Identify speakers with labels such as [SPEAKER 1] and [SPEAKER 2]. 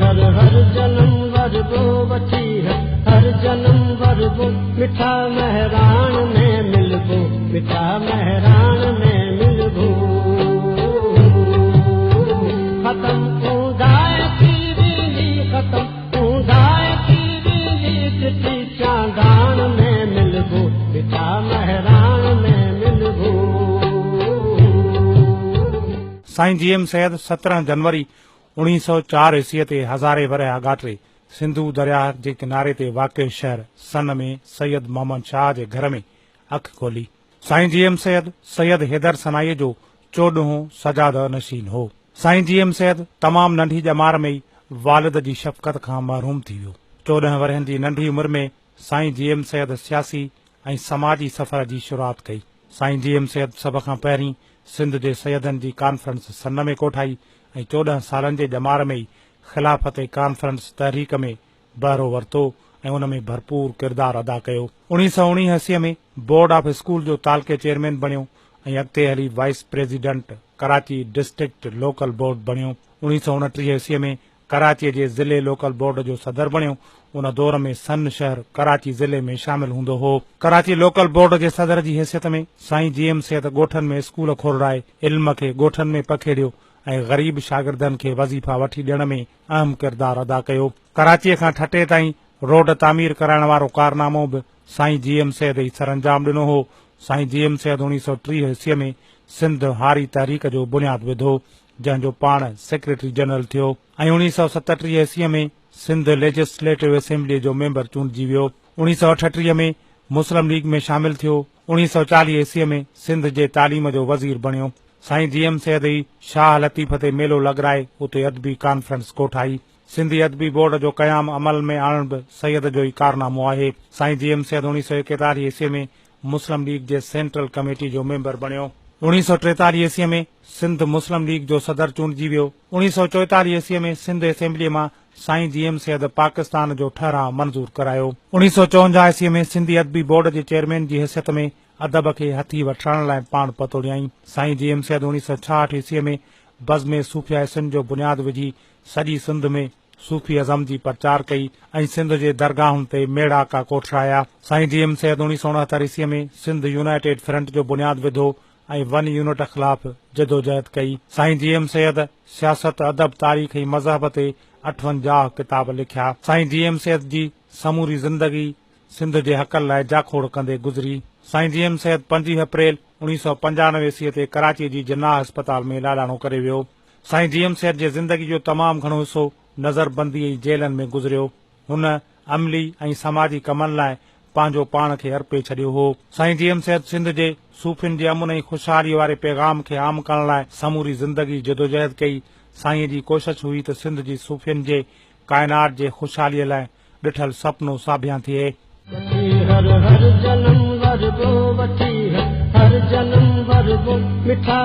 [SPEAKER 1] هر هر جنم وربو، وٺي هر جنم وربو، مٺا مهراڻ ۾ ملبو، مٺا مهراڻ ۾ ملبو. ختم اونداهي ٿي ويندي، ختم اونداهي ٿي ويندي، چٽي چانڊاڻ ۾ ملبو، مٺا مهراڻ ۾ ملبو.
[SPEAKER 2] سائين جي ايم سيد 17 جنوري 1904 عيسويء تي هزارين ورهيه آڳاٽي سنڌو درياهه جي ڪناري تي واقع شهر سن ۾ سيد محمد شاهه جي گهر ۾ اک کولي. سائين جي ايم سيد، سيد حيدر سنائيء جو چوڏهون سجاده نشين هو. سائين جي ايم سيد تمام ننڍي ڄمار ۾ ئي والد جي شفقت کان محروم ٿي ويو. 14 ورهين جي ننڍي عمر ۾ سائين جي ايم سيد سياسي ۽ سماجي سفر جي شروعات ڪئي. سائين جي ايم سيد سڀ کان پهرين سنڌ جي سيدن جي ڪانفرنس سن ۾ ڪوٺائي ۽ 14 سالن جي ڄمار ۾ ئي خلافت ڪانفرنس تحريڪ ۾ بهرو ورتو ۽ ان ۾ ڀرپور ڪردار ادا ڪيو. 1919 عيسويء ۾ بورڊ آف اسڪول جو تعلقي چيئرمين بڻيو ۽ اڳتي هلي vice president Karachi district local board بڻيو. 1929 عيسويء ۾ ڪراچيء جي ضلعي لوڪل بورڊ جو صدر بڻيو. ان دور ۾ سن شهر ڪراچي ضلعي ۾ شامل هوندو هو. ڪراچي لوڪل بورڊ جي صدر جي حيثيت ۾ سائين جي ايم سيد ڳوٺن ۾ اسڪول کولرائي علم کي ڳوٺن ۾ پکيڙيو ۽ غريب شاگردن کي وظيفا وٺي ڏيڻ ۾ اهم ڪردار ادا ڪيو. ڪراچيء کان ٺٽي تائين روڊ تعمير ڪرائڻ وارو ڪارنامو به سائين جي ايم سيد ئي سرانجام ڏنو هو. سائين جي ايم سيد 1930 عيسويء ۾ سنڌ هاري تحريڪ جو بنياد وڌو، جنهن جو پاڻ سيڪريٽري جنرل ٿيو ۽ 1937 عيسويء ۾ سنڌ ليجسليٽو اسيمبليء جو ميمبر چونڊجي ويو. 1938 ۾ مسلم ليگ ۾ شامل ٿيو. 1940 عيسويء ۾ سنڌ جي تعليم جو وزير بڻيو. سائين جي ايم سيد ئي شاهه لطيف تي ميلو لڳرائي اتي ادبي ڪانفرنس ڪوٺائي. سنڌي ادبي بورڊ جو قيام عمل ۾ آڻڻ به سيد جو ئي ڪارنامو آهي. سائين جي ايم سيد 1941 عيسويء ۾ مسلم ليگ جي سينٽرل ڪميٽي جو ميمبر بڻيو. 1943 عيسويء ۾ سنڌ مسلم ليگ جو صدر چونڊجي ويو. 1944 عيسويء ۾ سنڌ اسيمبليء مان سائين جي ايم سيد پاڪستان جو ٺهراء منظور ڪرايو. 1954 عيسويء ۾ سنڌي ادبي بورڊ جي چيئرمين جي حيثيت ۾ ادب کي هٿي وٺرائڻ لاء پاڻ پتوڙيائين. سائين جي ايم سيد 1966 عيسويء ۾ بزم صوفياء سنڌ جو بنياد وجهي سڄي سنڌ ۾ صوفي ازم جي پرچار ڪئي ۽ سنڌ جي درگاهن تي ميڙاڪا ڪوٺرايا. سائين جي ايم سيد 1969 عيسويء ۾ سنڌ يونائيٽيڊ فرنٽ جو بنياد وڌو ۽ ون يونٽ خلاف جدوجهد ڪئي. سائين جي ايم سيد سياست، ادب، تاريخ ۽ مذهب تي 58 ڪتاب لکيا. سائين جي ايم سيد جي سموري زندگي سنڌ جي حقن لاء جاکوڙ ڪندي گذري. سائين جي ايم سيد 25 اپريل 1995 عيسويء تي ڪراچيء جي جناح اسپتال ۾ لاڏاڻو ڪري ويو. سائين جي ايم سيد جي زندگي جو تمام گهڻو حصو نظربندي ۽ جيلن ۾ گذريو. هن عملي ۽ سماجي ڪمن لاء پنهنجو پاڻ کي ارپي ڇڏيو هو. سائين جي ايم سيد سنڌ جي صوفين جي امن ۽ خوشحالي واري پيغام کي عام ڪرڻ لاء سموري زندگي جدوجهد ڪئي. سائين جي ڪوشش هئي ته سنڌ جي صوفين جي ڪائنات جي خوشحالي لاء ڏٺل سپنو ساڀيان ٿئي.
[SPEAKER 1] وٺي هر هر جنم وربو، وٺي هر جنم وربو، مٺا.